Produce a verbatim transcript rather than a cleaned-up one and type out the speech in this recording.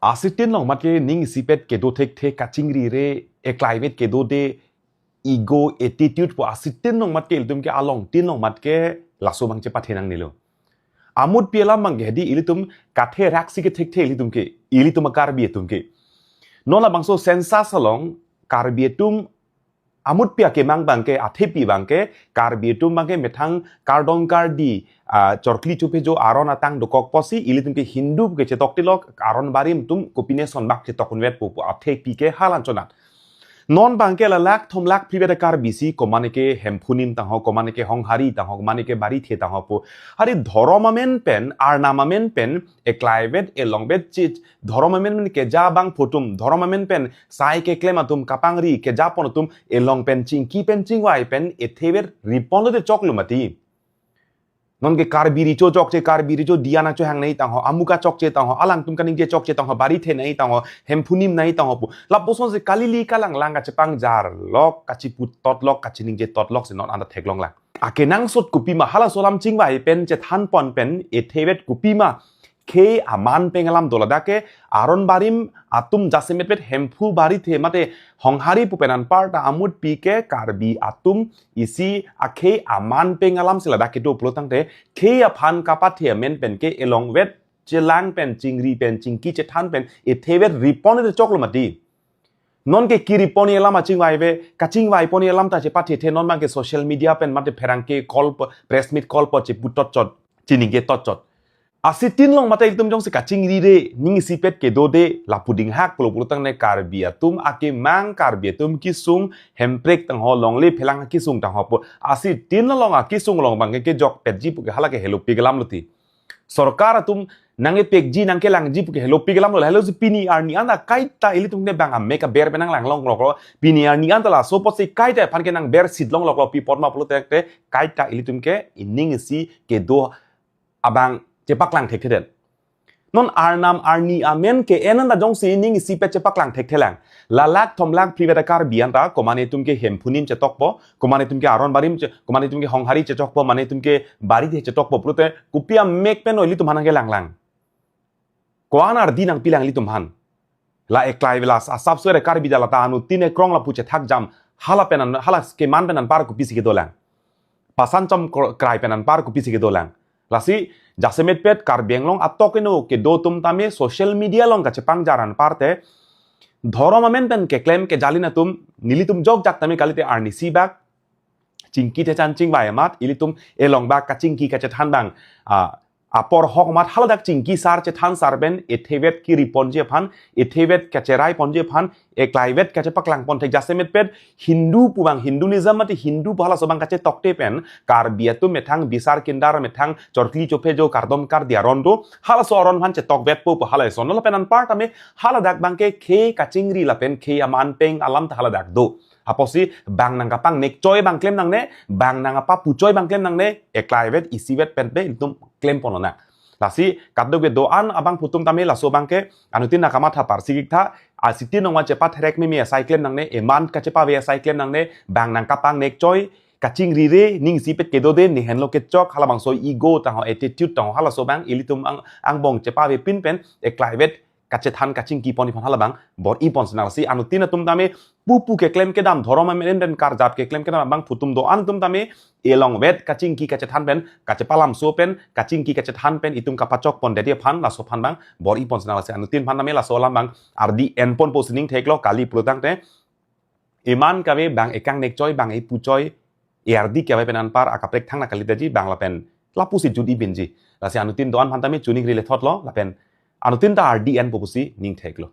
Asitin long mat ke ning isipet kedo thekthe, kachingrire, eklaivet kedo de, ego, attitude pu asitin long mat ke ilitum ke alongtin long mat ke laso abang chepathe nangnelo. Amutpi alam abang ke hedi ilitum kathe raksi ke thekthe ilitum ke, ilitum a-Karbi atum ke. Non labangso census along Karbi atum amutpi akemang abang ke, athepi abang ke, Karbi atum abang ke methang kardom kardi, ah, chorkli chophejo aron atang dokok pusi ilitum ke Hindu ke chetok tilok, aron barim atum kopine son bak chetok unvet pu pu athepi ke hala anchot nat. Non abang ke la lakh thom lakh phli vet a-Karbi si, komane ke Hemphu Nim tangho, komane ke Honghari tangho, komane ke Barithe tangho pu. Hari dhorom amen pen, arnam amen pen, eklaivet, elongvet chit, dhorom amen pen keja abangphu atum, dhorom amen pen sai keklem atum, kapangri kejapon atum, elong pen chingki pen chingvai pen ethevet riponlo te choklo mati. Non ke Karbi Recho chokche, Karbi Recho Diana cho hangnei tangho, amuka chokche tangho, alangtum kaningje chokche tangho, Barithe nei tangho, Hemphu Nim nei tangho pu. Lapuson si kalili kalanglang kachepangjarlok, kachiputotlok, kachiningje totlok si non anta theklonglang. Akenangsot kopima halaso alam chingvai pen chethanpon pen ethevet kopima khei aman peng alam do ladak ke, aron barim atum jasemetvet Hemphu, Barithe mate Honghari pu pen anparta amutpi ke Karbi atum isi akhei aman peng alam si ladak kedo pulo tangte, khei aphan kapathe amen pen ke elongvet chelang pen chingri pen chingki chethan pen ethevet ripon te choklo mati. Non ke kiriponji alam achingvaive, kachingvaipon alam ta chepathethe, non abang ke social media pen mate pherangke call po, press meet call po cheputotchot, chiningje totchot. Asitin long mate ilitum jongsi kachingrire, ning isipet kedo de, lapu dinghak pulo pulo tangne Karbi atum akemang, Karbi atum kesung, Hemprek tangho, longle phelang kesung tangho pu. Asitin long akesung along abang ke kejokpetji pu ke hala ke helopik alam lo ti. Sorkar atum nangkepekji nangkelangji pu ke helopik alam lo, helo si pini arni anta kaita ilitum ke bang amek aber pen nanglanglongloklo, pini arni anta laso apotsi kaita aphan ke nangbersit longloklo, pi apot ma pulo tangte kaita ilitum ke ining isi kedo abang chepaklang thekthedet. Non arnam arni amen ke-en anta jongsi ining isipet chepaklang thekthelang. La lakh thom lakh phli vet a-Karbi anta, komane atum ke Hemphu Nim chetokpo, komane atum ke aron barim che, komane atum ke Honghari chechokpo, mane atum ke Barithe chetokpo pulote, kopi amek pen ilitum aphan nangkelanglang? Ko-an ardi nangpilang ilitum aphan? La eklaivet la asapso ere Karbi jala ta anuttin ekrong lapu chethak jam, hala pen an, hala keman pen anpar kopisi kedolang? Pasan chom kr-, krai pen anpar kopisi kedolang? Lasi jasemetpet Karbi Anglong atok eno kedo atum tame social media along kachepangjar anpar te, dhorom amen pen keklem kejalin atum, nelitum jokjak tame kalite arnisi bak chingki thechan chingvai amat, ilitum elong bak kachingki kachethan abang, ah, apor ahok amat haladak chingki sar chethan sar pen ethevet kiriponji aphan, ethevet kacheraiponji aphan, eklaivet kachepaklangpon thek jasemetpet Hindu pu abang, Hinduism mate Hindu pu halaso abang kachetokte pen Karbi atum methang bisar kindar, methang chorkli chophejo kardom kardi aron do, halaso aron aphan chetokvetpo pu hala eson lo. Lapen anpar tame haladak abang ke khei kachingri lapen khei aman peng alam ta haladak do. Apotsi bang nangkapangnek choi abang klem nangne, bang nangkapapu choi abang klem nangne, eklaivet isivet pen pe ilitum klempon lonang. Lasi kadokave do-an abangphu atum tame laso abang ke anuttin nangkamatha parsi giktha, asitin nangvan chepatherek meme asai klem nangne, eman kachepave asai klem nangne, bang nangkapangnek choi, kachingrire, ning isipet kedo de, ne henlo kechok, halabangso ego tangho, attitude tangho, halaso abang ilitum ang, angbong chepavepin pen, eklaivet kachethan kachingkipon iphan halabang bor-ipon sinang. Lasi anuttin atum tame pupu keklem kedam dhorom amen pen karjap keklem kedam abangphu atum do-an atum tame elongvet kachingki kachethan pen, kachepalamso pen, kachingki kachethan pen itum kapachokpondetji aphan, laso aphan abang bor-ipon sinang. Lasi anuttin aphan tame laso alam abang ardi enponpo sining theklo, kali pulo tangte iman kave bang ekangnek choi, bang epu choi, e ardi kave pen anpar akaprek thangna kalite ji, bang lapen lapusi jut-i binji. Lasi anuttin do-an aphan tame chuningri lethotlo, lapen anuttin ta ardi enpo pusi ning theklo.